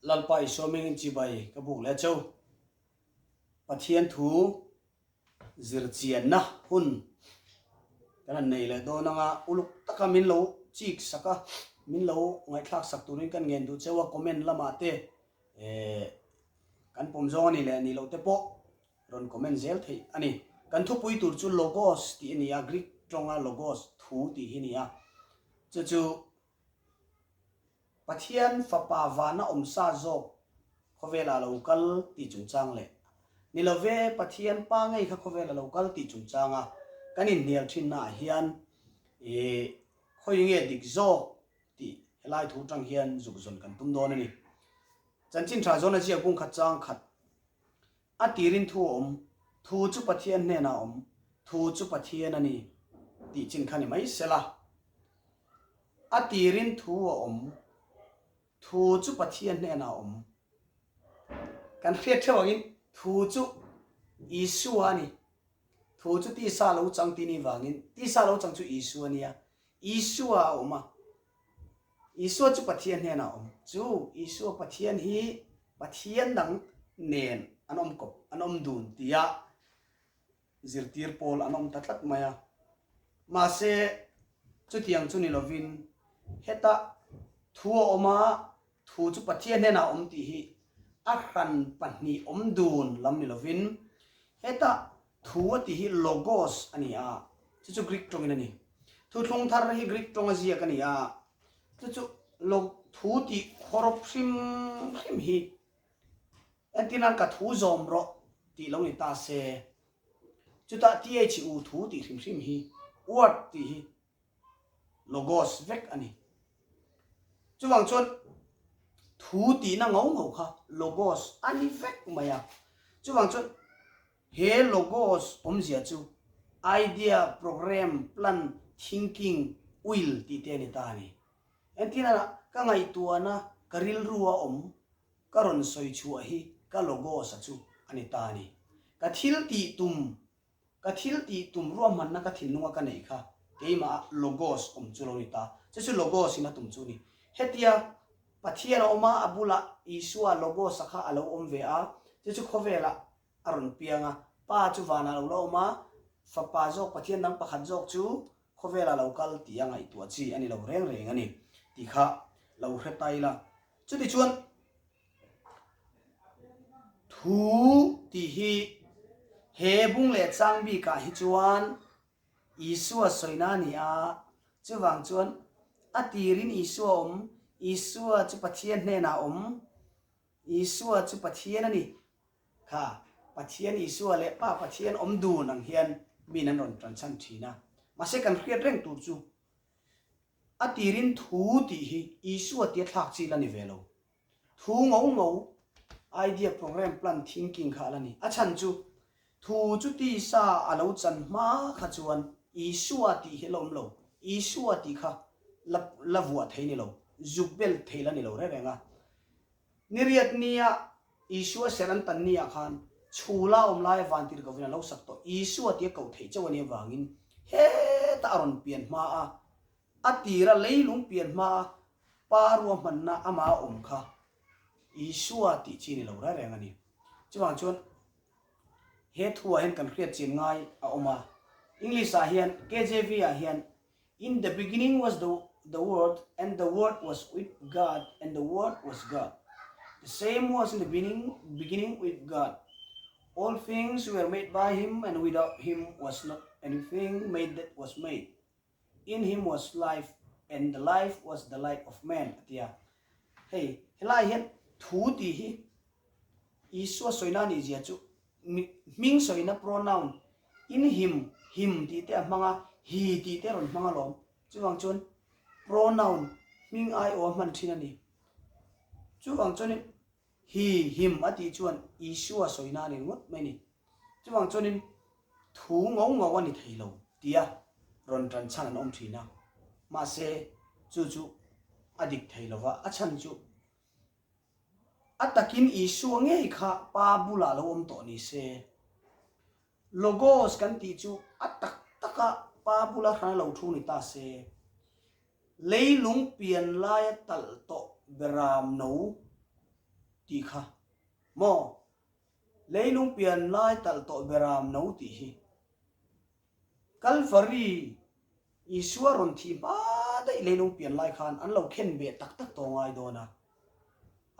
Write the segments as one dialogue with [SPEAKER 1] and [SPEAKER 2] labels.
[SPEAKER 1] Lalpa Isua hmingin chibai ka buk leh cheu. Pathian thu zirchianna hun kan han nei leh dawn anga uluk taka min lo chik sak a, min lo ngaihthlak sak turin kan ngen duh cheu a, comment lamah te kan pawm zawng a ni leh ni loh te pawh rawn comment zel theih a ni. Kan thupui tur chu Logos tih a ni a, Greek tawnga Logos thu tih hi a ni a, chu chu Pathian Fapa vana awm sa zawk khawvelah a lo kal tih chungchang leh ni lo ve Pathian Pa ngei kha khawvel a lo kal tih chungchanga kan inhnial thinnaah hian i khawi nge dik zawk tih helai thu tang hian zuk zawn kan tum dawn a ni. Chanchin tha zawn a ziak bung khat chang khat a tirin thu a awm, thu chu Pathian hnenah a awm, thu chu Pathian a ni tih chin kha ni mai sela. A tirin thu a awm, thu chu Pathian hnenah a awm. Kan hriat theuh angin thu chu Isua a ni. Thu chu tisa lo chang tih ni vangin tisa lo chang chu Isua a nia. Isua a awm a, Isua chu Pathian hnenah a awm. Chu Isua Pathian hi Pathian dang nen an awm kawp, an awm dun tia zirtir pawl an awm ta tlat mai a. Mahse, chutiang chu ni lovin heta thu a awm a, thu chu Pathian hnenah a awm tih hi a hran pahnih awm dun lam ni lovin heta thu a tih hi logos a ni a, chu chu Greek tawngin a ni. Thuthlung thar hi Greek tawnga ziak a ni a, chu chu log thu tih hawrawp hrim hrim hi Entirnan ka thu zawm rawh tih lo ni ta se, chutah THU thu tih hrim hrim hi word tih hi logos vek a ni. Chuvang chuan thu tihna ngau ngau kha logos a ni vek mai a. Chuvang chuan he logos awmzia chu idea, program, plan, thinking, will tih te a ni ta a ni. Entirnan ka ngaihtuahna ka rilru a awm Ka rawn sawi chhuah hi ka logos-a chu a ni ta a ni. Ka thil tih tum, ka thil tih tum ruahmanna ka thinlunga ka neih kha keimah logos awm chu lo ni ta. Chu chu logos in a tum chu a ni. Hetia Pathian a awm a, a bulah Isua logos-a kha a lo awm ve a, chu chu khawvelah a rawn piang a. Pa chu vanah a lo la awm a, Fapa zawk Pathian dang pakhat zawk chu khawvelah a lo kal tih a ngaihtuah chi a ni lo reng reng a ni tih kha lo hre ta ila. Chutichuan, thu tih hi he bung leh chang bikah hi chuan Isua sawina a ni a, chuvang chuan a tirin Isua a awm, Isua chu Pathian hnenah a awm, Isua chu Pathian a ni. Kha Pathian Isua leh Pa Pathian awm dun ang hian min an rawn tanchhan thin a. Mahse kan hriat reng tur chu A tirin thu tih hi Isua tia thlak chi la ni ve lo. Thu ngo ngo, idea, program, plan, thinking kha a la ni. A chhan chu, thu chu tisa a lo chan hma kha chuan Isua tih hi a la awm lo. Isua tih kha la la vuah thei ni lo, zuk bel thei la ni lo reng reng a. Niriat nia Isua ser an tan niah khan chhula awm laia vantir kovin a lo sak tawh. Isua tia koh theih chauh a nih avangin heta a rawn pian hma a, a tira leilung pian hma a Pa ruahmanna ama a awm kha Isua tih chi ni lo reng reng a ni. Chuvang chuan he thuah hian kan hriat chian ngai a awm a. English ah hian KJV ah hian In the beginning was the the Word, and the Word was with God, and the Word was God. The same was in the beginning, beginning with God. All things were made by him, and without him was not anything made that was made. In him was life, and the life was the light of man. A ti a. Hei, helai hian thu tih hi Isua sawina a nih zia chu hming sawina pronoun in him, him tih te a hmang a, he tih te a rawn hmang alawm. Chuvang chuan pronoun hming aiawh a hman thin a ni. Chuvang chuanin he, him a tih chuan Isua sawina a ni ringawt mai a ni. Chuvang chuanin thu ngo ngo a ni thei lo tia rawn tan chhan an awm thin a. Mahse chu chu a dik thei lova, a chhan chu A takin Isua ngei kha Pa bulah lo awm tawh ni se. Logos kan tih chu a tak taka Pa bula hrana lo thu ni ta se. Leilung pian laia talh tawh beram no. tih kha maw? Leilung pian lai talh tawh beram no tih hi. Kalvari Isua rawn thih hma daih leilung pian lai khan an lo khen beh tak tak tawh ngai dawn a.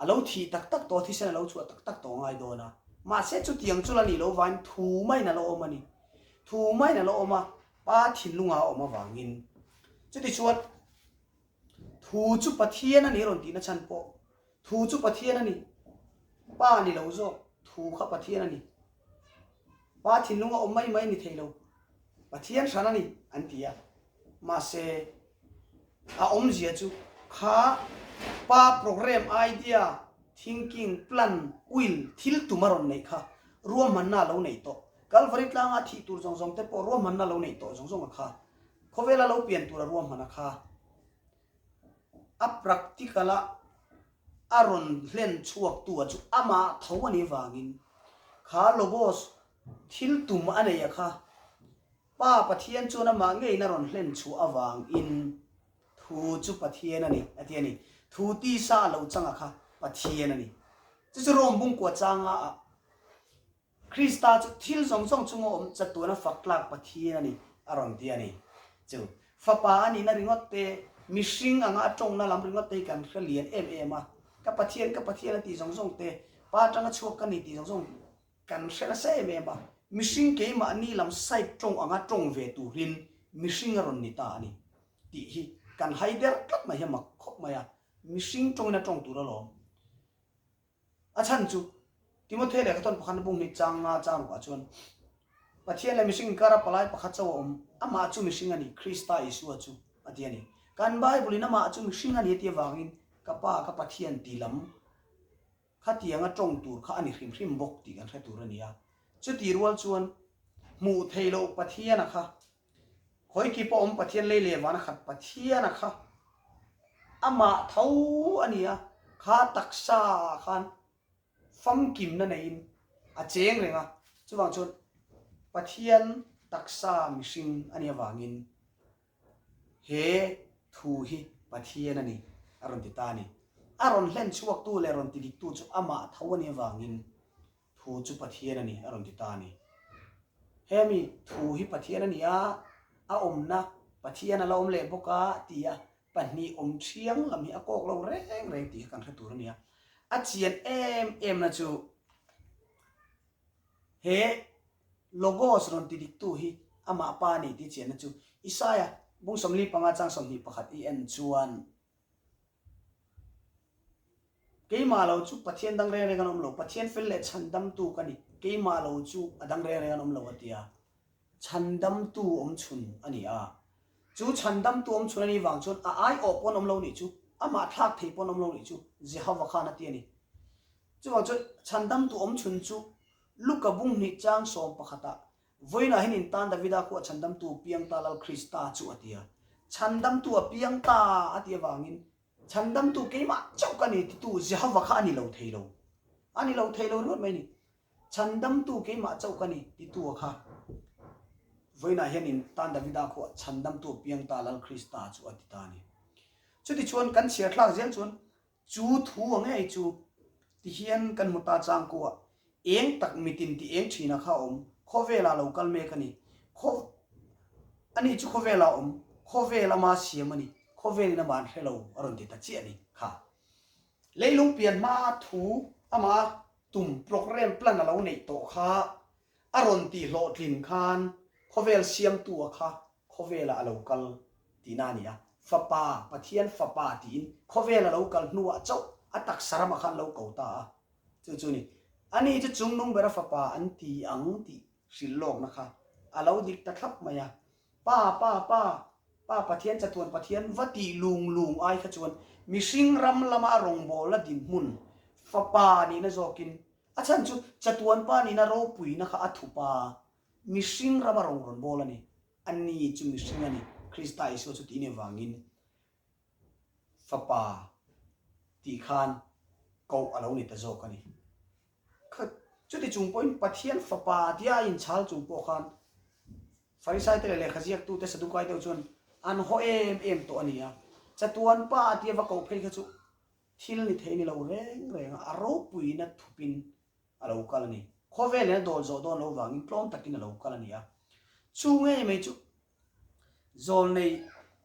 [SPEAKER 1] A lo thih tak tak tawh, thisen a lo chhuah tak tak tawh ngai dawn a. Mahse chutiang chu la nih loh vangin thu maiin a la awm a ni. Thu maiin a la awm a, Pa thinlunga a awm avangin. Chutichuan Thu chu Pathian a ni rawn tihna chhan pawh Thu chu Pathian a ni. Pa ni lo zawk, Thu kha Pathian a ni. Pa thinlunga awm mai mai ni thei lo. Pathian hran a ni an ti a. Mahse, a awmzia chu kha Pa program, idea, thinking, plan, will, thil tum a rawn neih kha ruahmanna a lo neih tawh. Kalvari tlanga thih tur zawng zawng te pawh ruahmanna a lo neih tawh zawng zawng a kha. Khawvela lo pian tura ruahman a kha. A practical a a rawn hlen chhuak tu a chu amah tho a nih vangin kha Logos thil tum a nei a kha Pa Pathian chuan amah ngeiin a rawn hlen chhuah avangin thu chu Pathian a ni a ti a ni. Thu tisa a lo chang a kha Pathian a ni. Chu chu Rome bungkua changa ah Krista chu thil zawng zawng chunga awm chatuana fak tlak Pathian a ni, a rawn ti a ni. Chu Fapa a nihna ringawt te, mihring anga a tawngna lam ringawt te hi kan hre lian em em a. Ka Pathian, ka Pathian a tih zawng zawng te, Pa atanga chhuak ka ni tih zawng zawng kan hre nasa em em a. Mihring keimahni lam side tawng anga tawng ve turin mihring a rawn ni ta a ni tih hi kan hai der tlat mai hi a mak khawp mai a. Mihring tawngin a tawng tur alawm. A chhan chu, Timothea lehkha tawn pakhat bung hi chang nga chang rukah chuan, Pathian leh mihring inkara palai pakhat chauh a awm, amah chu mihring a ni, Krista Isua chu, a ti a ni. Kan Bible-in amah chu mihring a ni a ti avangin, Ka Pa, ka Pathian ti lam khatianga tawng tur kha a ni hrim hrim bawk tih kan hre tur a ni a. Chutih rual chuan, hmuh theih loh Pathiana kha Khawiki pawh awm Pathian lei leh vana khat Pathiana kha amah tho a ni a, kha taksa ah khan famkimna neiin a cheng reng a, chuvang chuan Pathian taksa mihring a nih avangin he thu hi Pathian a ni a rawn ti ta a ni. A rawn hlen chhuaktu leh rawn ti diktu chu amah tho a nih avangin Thu chu Pathian a ni, a rawn ti ta a ni. Hemi thu hi Pathian a ni a, a awmna Pathian a la awm leh bawk a ti a, pahnih awm thiang lam hi a kawk lo reng reng tih kha kan hre tur a ni a. A chian em em na chu he Logos rawn ti diktu hi amah pa a ni tih chianna chu Isaia bung 45 chang 21 i en chuan Keimah lo chu Pathian dang reng reng an awm lo, Pathian fel leh chhandamtu ka ni, keimah lo chu a dang reng reng an awm lo a ti a. Chhandamtu awm chhun a ni a. Chu chhandamtu awm chhun a nih vang chuan a aiawh pawn awm lo nih chu, amah thlak thei pawn awm lo nih chu Jehova khan a ti a ni. Chuvang chuan chhandamtu awm chhun chu Luka bung hnih chang sawm pakhatah Vawiinah hian in tan Davida khu a chhandamtu piang ta Lal Krista chu a ti a. Chhandamtu a piang ta a ti avangin Chhandamtu keimah chauh ka ni titu Jehova kha a ni lo thei lo. A ni lo thei lo ringawt mai a ni. Chhandamtu keimah chauh ka ni titu a kha Vawiinah hian in tan Davida khu a chhandamtu a piang ta Lal Krista chu a ti ta a ni. Chutichuan kan chhiar thlak zel chuan Chu thu a ngei chu ti hian kan hmu ta chang ko a, eng tak mitin ti eng thin a kha awm, khawvelah lo kal mek a ni. Khaw a nih chu khawvelah awm, khawvel ama siam a ni, khawvelin ama an hre lo a rawn ti ta chiah a ni kha. Leilung pian hma thu ama tum program plan a lo neih tawh kha a rawn tih hlawhtlin khan khawvel siamtu a kha khawvelah a lo kal tihna a ni a, Fapa, Pathian Fapa tiin khawvel a lo kal hnuah chauh a taksa ramah khan lo ko ta a, chu chu ni. Ani chu chungnung bera Fapa an ti ang tih hrilh lawkna kha a lo dik ta thlap mai a. Pa, Pa, Pa, Pa Pathian chatuan Pathian va tih lung lung ai kha chuan mihring ram lama a rawngbawlna dinhmun Fapa nihna zawkin a chhan chu chatuan Pa nihna ropuina kha a thup a, Mihring rama rawng rawn bawl a ni. A ni chu mihring a ni. Krista Isua chu tih ni vangin Fapa tih khan koh a lo ni ta zawk a ni. Kha chuti chung pawhin Pathian Fapa tia a inchhal chung pawh khan Farisai te leh lehkha ziaktute Sadukai deuh chuan an haw em em tawh a ni a. Chatuan Pa tia va koh phei kha chu. Thil ni thei ni lo reng reng a, a ropuina thupin a lo kal a ni. Khawvel in a dawl zawh dawn lo vangin tlawm takin a lo kal a ni a. Chu ngei mai chu Zawlnei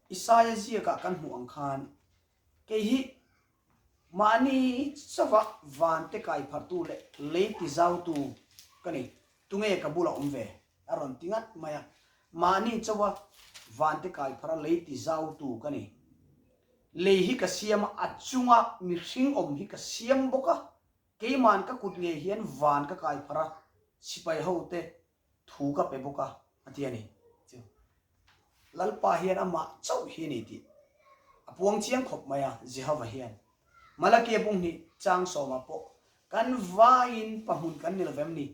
[SPEAKER 1] Isaia ziakah kan hmuh ang khan kei hi mahni chauha vante kai pharhtu leh lei tizautu ka ni, tunge ka bulah awm ve? a rawn ti ngat mai a. Mahni chauha vante kai pharh a lei tizautu ka ni. Lei hi ka siam a, a chunga mihring awm hi ka siam bawk a. Keima'n ka kut ngei hian van ka kai pharh a, sipai hote thu ka pe bawk a, a ti a ni. Chu Lalpa hian amah chauh hi a ni tih a puang chiang khawp mai a, Jehova hian. Malakia bunghnih chang sawmah pawh kan vaiin pahmun kan ni lovem ni?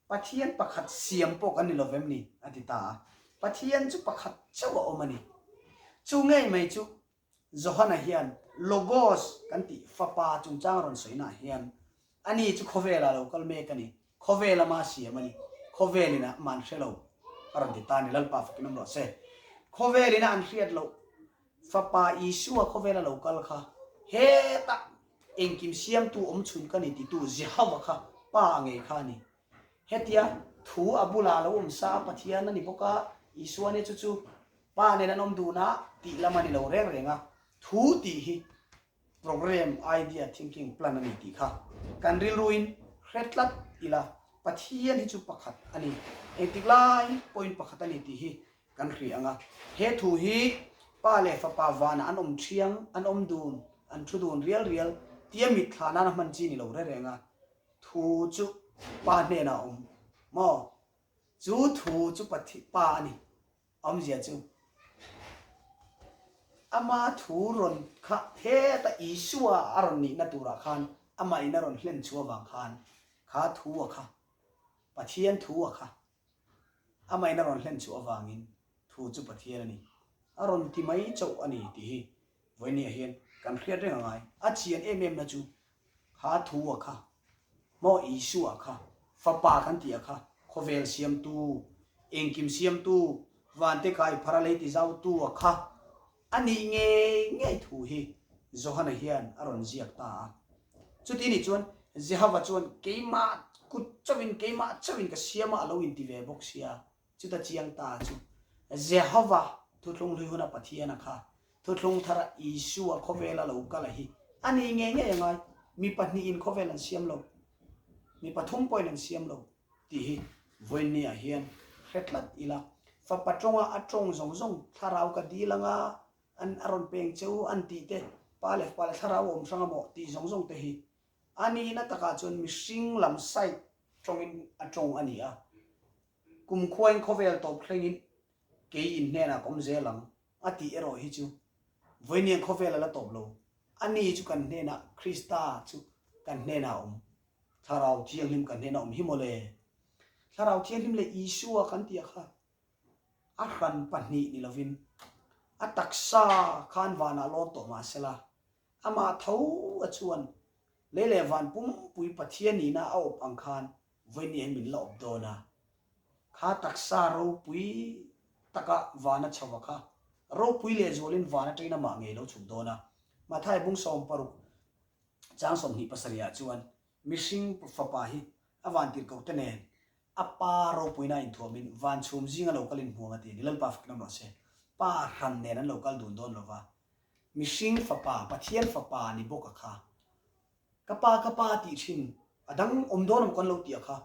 [SPEAKER 1] Pathian pakhat siam pawh kan ni lovem ni? a ti ta a. Pathian chu pakhat chauh a awm a ni. Chu ngei mai chu Johana hian Logos kan tih Fapa chungchang a rawn sawinaah hian ani chu khawvelah lo kal mek a ni, khawvel ama siam a ni, khawvelin a man hre lo a rawn ti ta a ni, Lalpa fakin awm rawh se. Khawvelin a an hriat loh Fapa Isua khawvela lo kal kha hetah engkim siamtu awm chhun ka ni titu Jehova kha Pa a ngei kha a ni. Hetia thu a bulah a lo awm sa a Pathian a ni bawk a, Isua nia chu chu Pa nen an awm dun a tih lam a ni lo reng reng a, thu tih hi program, idea, thinking, plan a ni tih kha kan rilruin hre tlat ila, Pathian hi chu pakhat a ni, engtik lai pawhin pakhat a ni tih hi kan hria ang a. He thu hi Pa leh Fapa vanah an awm thiang, an awm dun, an thu dun rial rial tia mitthla nana hman chi ni lo re reng a, thu chu Pa hnenah a awm maw? Chu thu chu Pa a ni. Awmzia chu ama thu rawn kha heta Isua a rawn nihna turah khan amah in a rawn hlen chhuah avang khan kha thu a kha, Pathian thu a kha amah in a rawn hlen chhuah avangin thu chu Pathian a ni. A rawn ti mai chauh a ni tih hi Vawinia hian kan hriat reng a ngai. A chian em em na chu kha thu a kha, maw Isua kha, Fapa kan tih a kha, khawvel siamtu, engkim siamtu, vante kai phara lei tizautu a kha a nih ngei ngei thu hi Johana hian a rawn ziak ta a. Chuti nih chuan Jehova chuan keimah kut chauhin, keimah chauhin ka siam a, a lo inti ve bawk sia. Chuta chiang ta chu Jehova thuthlung hlui huna Pathian a kha, thuthlung thara Isua khawvela lo kal a hi a ni ngei ngei a ngai. Mi pahnihin khawvel an siam lo, mi pathum pawhin an siam lo tih hi vawiinniah hian hre tlat ila. Fapa tawnga a tawng zawng zawng thlarau ka dil anga an a rawn peng che u an tih te, pa leh fapa leh thlarau a awm hrang a maw tih zawng zawng te hi a nihna takah chuan mihring lam side tawngin a tawng a ni a. Kumkhuain khawvel tawp thlengin kei in hnenah ka awm zel ang a tih erawh hi chu vawiiniang khawvel a la tawp lo. A ni chu kan hnenah Krista chu kan hnenah a awm. Thlarau Thianghlim kan hnenah a awm hi mawle. Thlarau Thianghlim leh Isua kan tih a kha a hran pahnih ni lovin a taksa khan vanah lawn tawh mah sela Amah tho a chuan lei leh van pumpui Pathian nihna a awp ang khan vawiin hian min la awp dawn a. Kha taksa ropui taka van a chho a kha ropui lehzualin van atangin amah ngei lo chhuk dawn a. Mathai bung 60 chang 27 ah chuan mihring fapa hi a van tirhkoh te nen A pa ropuina a inthuamin van chhum zinga lo kalin hmuang a ti a ni. Lalpa fak lam rawh se. Pa hran nen an lo kal dun dawn lova. Mihring fapa, Pathian fapa ni bawk a kha. Ka pa, ka pa tih thin a dang awm dawn ang kan lo tih a kha.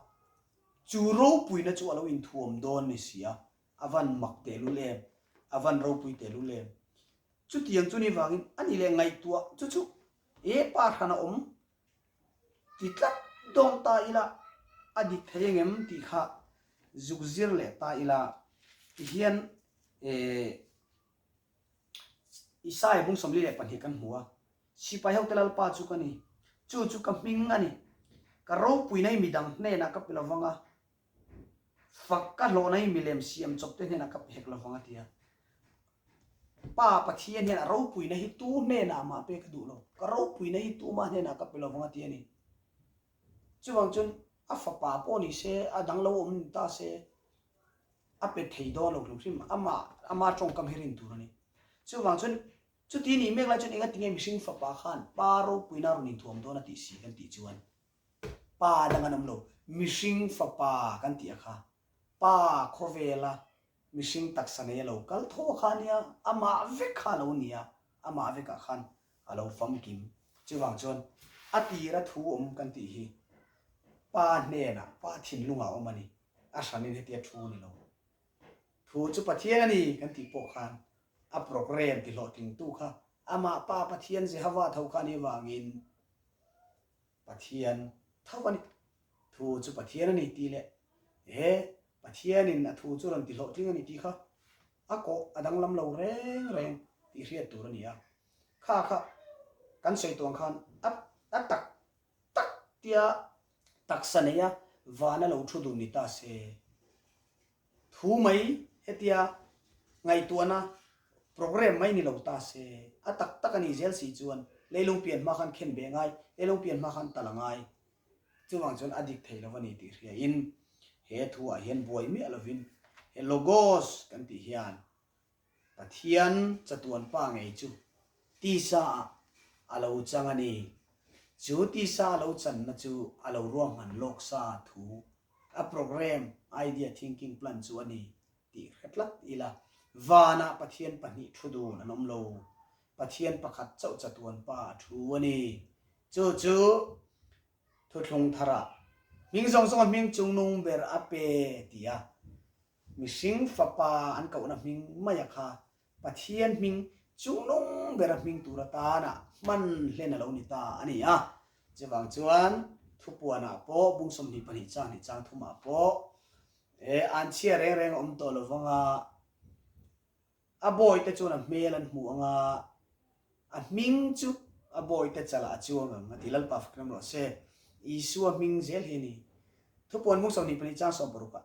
[SPEAKER 1] Chu ropuina chu a lo inthuam dawn ni si a. A van mak tehlul em. A van ropui tehlul em. Chutiang chu ni vangin a ni leh ngaihtuah chu chu e pa hran a awm Ti tlat dawn ta ila a dik thei engem tih kha zuk zir leh ta ila tihian eh Isaiah bung 42 kan hmu a, Sipai hote Lalpa chu ka ni, chu chu ka hming a ni, ka ropuina hi midang hnenah ka pe lovang a, Fak ka hlawhna hi milem siam chawp te hnenah ka pe hek lovang a ti a. Pa Pathian hian a ropuina hi tu hnenah mah pek a duh lo. Ka ropuina hi tuma hnenah ka pe lovang a ti a ni. Chuvang chuan a fapa pawh ni se, a dang lo awm ni ta se, a pe thei dawn lo hrim hrim. Amah, ama tawngkam hi rin tur a ni. Chuvang chuan. Chuti nih mek lai chuan enga tinge mihring fapa khan pa ropuina rawn inthuam dawn a tih si kan tih chuan pa dang an awm lo, mihring fapa kan tih a kha pa khawvela mihring taksa nei a lo kal tho a kha a nia, amah vek kha a lo ni a, amah vekah khan a lo famkim. Chuvang chuan a tira thu awm kan tih hi pa hnenah, pa thinlungah a awm a ni, a hranin hetia thu a ni lo. Thu chu Pathian a ni kan tih pawh khan a program ti hlawhtlingtu kha amah Pa Pathian Jehovah tho kha a nih avangin Pathian tho a ni. Thu chu Pathian a ni tih leh he Pathianin a thu chu rawn ti hlawhtling a ni tih kha a kawh a danglam lo reng reng tih hriat tur a ni a. Kha kha kan sawi tuang khan a a tak tak tia taksa neia vana lo thu dun ni ta se. Thu mai hetia ngaihtuahna program mai ni lo ta se, a tak tak a nih zel si chuan leilung pian hma khan khen ve ngai, leilung pian hma khan tal a ngai. Chuvang chuan a dik thei lo a ni tih hriain he thuah hian buai miah lovin he Logos kan tih hian Pathian chatuan pa ngei chu tisa ah a lo chang a ni. Chu tisa a lo channa chu a lo ruahman lawk sa thu, a program, idea, thinking, plan chu a ni tih hre tlat ila. Vanah Pathian pahnih thu dun an awm lo. Pathian pakhat chauh chatuan pa a thu a ni. Chu chu thuthlung tharah hming zawng zawnga hming chungnung ber a pe ti a. Mihring fapa an kohna hming maia kha Pathian hming chungnung bera hming tur atana hman hlen a lo ni ta a ni a. Chuvang chuan thupuanah pawh bung 22 chang hnih chang thumah pawh e an chhia reng reng a awm tawh lo vang a, a bawite chuan a hmel an hmuh ang a, a hming chu a bawite chalah a chuang ang a ti. Lalpa fakna rawh se. Isua hming zel hi a ni. Thupuan bung 22 chang sawmparukah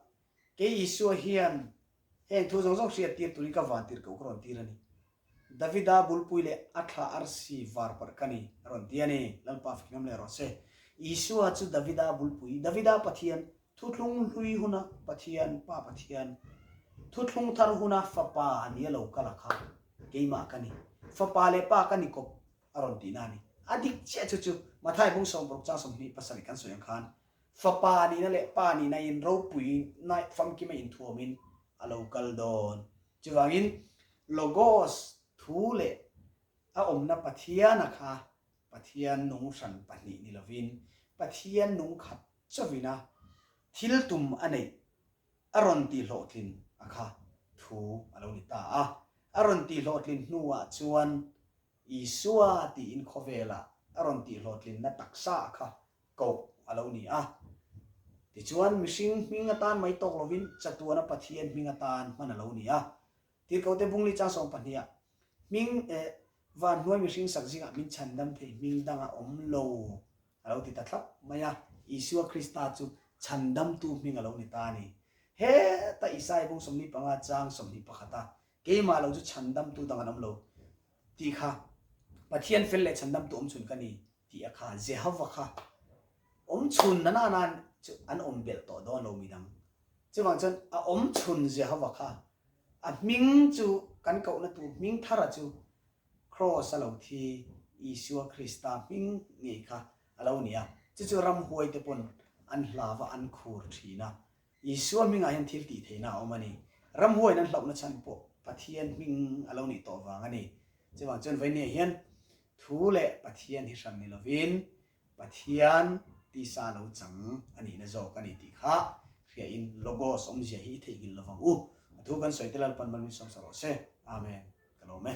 [SPEAKER 1] Kei Isua hian heng thu zawng zawng hriat tir turin ka van tir koh ka rawn tir a ni. Davida bulpui leh a thla arsi var parh ka ni, a rawn ti a ni. Lalpa fihngam leh rawh se. Isua chu Davida bulpui, Davida Pathian, thuthlung hlui huna Pathian, Pa Pathian, thuthlung thar huna Fapa ni a lo kal a kha, keimah ka ni. Fapa leh Pa ka ni kawp, a rawn tihna a ni. A dik chiah chu chu Mathai bung sawmparuk chang 27 kan sawi ang khan Fapa nihna leh Pa nihna in ropui na famkima inthuamin a lo kal dawn. Chuvangin Logos thu leh a awmna Pathiana kha Pathian nung hran pahnih ni lovin Pathian nung khat chauhina thil tum a neih a rawn tihhlawhtlin a kha thu a lo ni ta a. A rawn tihhlawhtlin hnuah chuan Isua tiin khawvela a rawn tihhlawhtlinna taksa kha koh a lo ni a. Tichuan, mihring hming atan mai tawk lovin chatuana Pathian hming atan hman a lo ni a. Tirhkohte Bungli chang 12 ah, Hming eh van hnuai mihring sak zingah min chhandam thei hming dang a awm lo a lo ti ta thlap mai a. Isua Krista chu chhandamtu hming a lo ni ta a ni. Heta Isaiah bung 45 chang 21 a Keimah lo chu chhandamtu dang an awm lo tih kha Pathian fel leh chhandamtu awmchhun ka ni tih a kha Jehova kha awmchhun na na nan chu an awm belh tawh dawn lo midang. Chuvang chuan a awmchhun Jehova kha a hming chu kan kohna tur hming thara chu Kraws a lo thi Isua Krista hming ngei kha a lo ni a. Chu chu ramhuaite pawn an hlava an khur thin a. Isua hmingah hian thil tih theihna a awm a ni. Ramhuaiin an hlauhna chhan pawh Pathian hming a lo nih tawh vang a ni. Chuvang chuan vawinia hian thu leh Pathian hi hran ni lovin Pathian tisa lo chang a nihna zawk a ni tih kha hriain Logos awmzia hi i theihnghilh lovang u. A thu kan sawi te Lalpan mal min sawmsa rawh se. Amen. Ka lawm e.